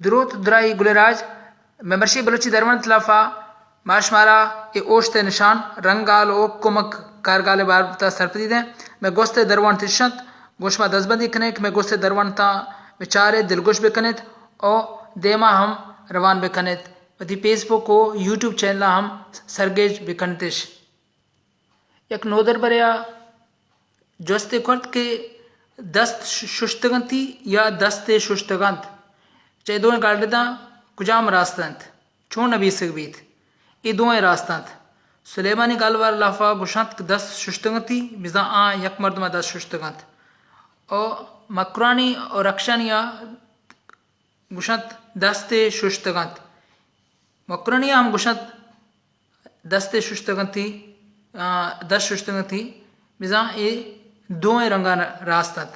دروت درائی گل راج، مئے مرشی بلوچی درونت لافا ما شمارا اے اوشت ءِ نشان، رنگال و کمک کارگال ءِ بارتا سرپدی دیں۔ مئے گوست ءِ درونت اش انت، گوں شما دزبندی کنیں کہ مئے گوست ءِ درونتاں بچارت، دلگوش بکنت و دیما ہم روان بکنت۔ وتی فیس بک و یوٹیوب چینلاں ہم سرگیج بکنتش۔ یک نودربرے ءَ جستے کرت کہ دست ش-، ششتگ انتی یا دستے ششتگ انت؟ چہ اے دوئیں گالرداں کجام راست انت؟ چون نبیسگ بیت؟ اے دوئیں راست انت۔ سلیمانی گالوار لافا گوشنت کہ دست ششتگ انتی، بزاں آ یک مردم ءَ دست ششتگ انت۔ او مکرانی و رخشانی ءَ گوشنت دستے ششتگ انت۔ مکرانی ءَ ہم گوشنت دستے ششتگ انتی، آ، دست ششتگ انتی، بزاں اے دوئیں رنگاں راست انت۔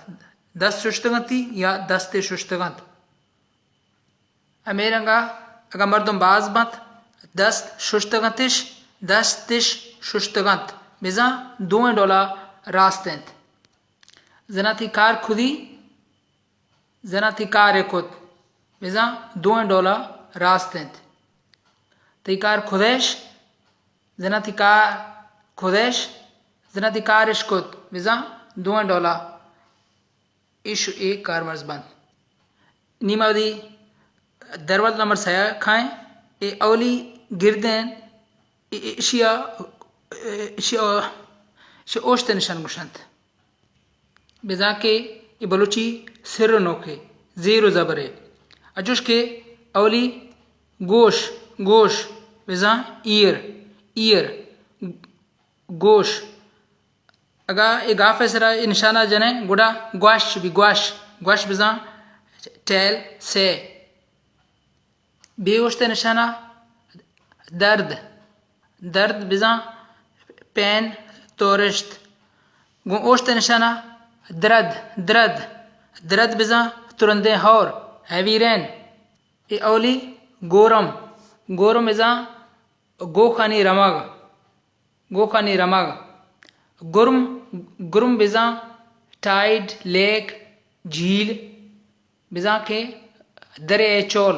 دست ششتگ انتی یا دستے ششتگ انت۔ ہمے رنگا اگاں مردم باز بنت، دست ششتگ انتش، دستش ششتگ انت، بزاں دوئیں ڈولا راست انت۔ زنا تئی کار کدی؟ زنا تئی کارے کت، بزاں دوئیں ڈولا راست انت۔ تئی کار کدش؟ زنا تئی کار کدش؟ زنا تئی کارش کت، بزاں دوئیں ڈولا اش و اے کارمرز بنت۔ نی ما وتی درونت نمبر سئے ءَ کائیں۔ اے اولی گردین، اے، اے، اشیا، اے، اشیا، اشیا اوشت ءِ نشان گوشنت۔ بزاں کہ اے بلوچی سر و نوکے، زیر و زبرے۔ اچوش کہ اولی گوش، گوش، بزاں ایر، ایر، گوش۔ اگاں اے گاف ءِ سرا اے نشانہ جنیں، گڑا گوش بی، گوش، گوش بزاں ٹیل، سے۔ بے اوشت ءِ نشانہ درد، درد بزاں پین، تورشت۔ گوں اوشت ءِ نشانہ درد، درد، درد بزاں ترندیں ہور، ہیوی رین۔ اے اولی گورم، گورم بزاں گوکانی رمگ، گوکانی رمگ۔ گرم، گرم بزاں ٹائیڈ، لیک، جھیل، بزاں کہ دریائے چول۔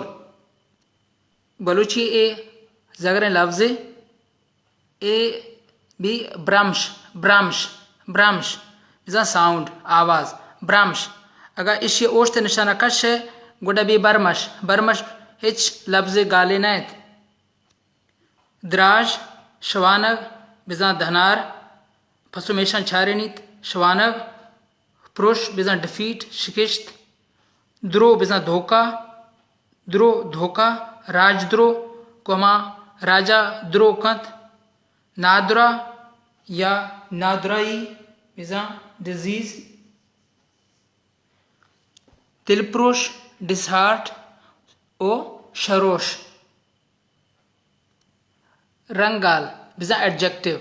بلوچی اے زگریں لفظے، اے بی برمش، برمش، برمش، بزاں ساؤنڈ، آواز، برمش۔ اگاں ایشی اوشت ءِ نشانہ کش ئے، گڑا بی برمش، برمش ہچ لفظے گالے نہ انت۔ دراژ، شوانگ، بزاں دھنار، پسو میشاں چارینیت، شوانگ، پروش، بزاں ڈفیٹ، شکشت، درو، بزاں دھوکہ، درو، دھوکہ، راجدرو، گوں ہما راجا درو کنت، نادرا یا نادرائی، بزاں ڈزیز، دلپروش، ڈسہارٹ، او شروش۔ رنگال، بزاں ایڈجیکٹیو۔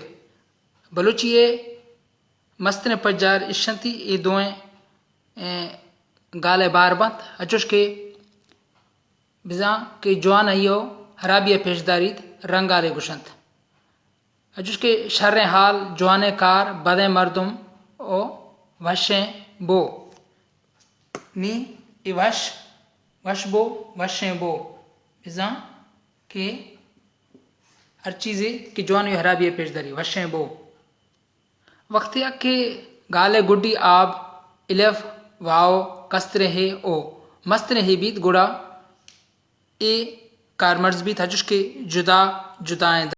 بلوچی ءِ مستریں پجار اش انتی، اے دوئیں، اے، گال ءِ بار بنت، اچوش کہ بزاں کہ جوانائی ءُ ہرابی ءَ پیش داریت، رنگالے گوشنت۔ اچوش کہ شریں حال، جوانیں کار، بدیں مردم ءُ وشیں بو۔ نی اے وش، وش بو، وشیں بو۔ بزاں کہ ہر چیزے کہ جوان ءُ ہرابی ءَ پیش داری، وشیں بو۔ وقتے ءَ کہ گال ءِ گڈی آب الف، واو، کستریں ہے او مستریں ہے بیت، گڑا اے کارمرز بیت، ہچوش کہ جدا جدائیں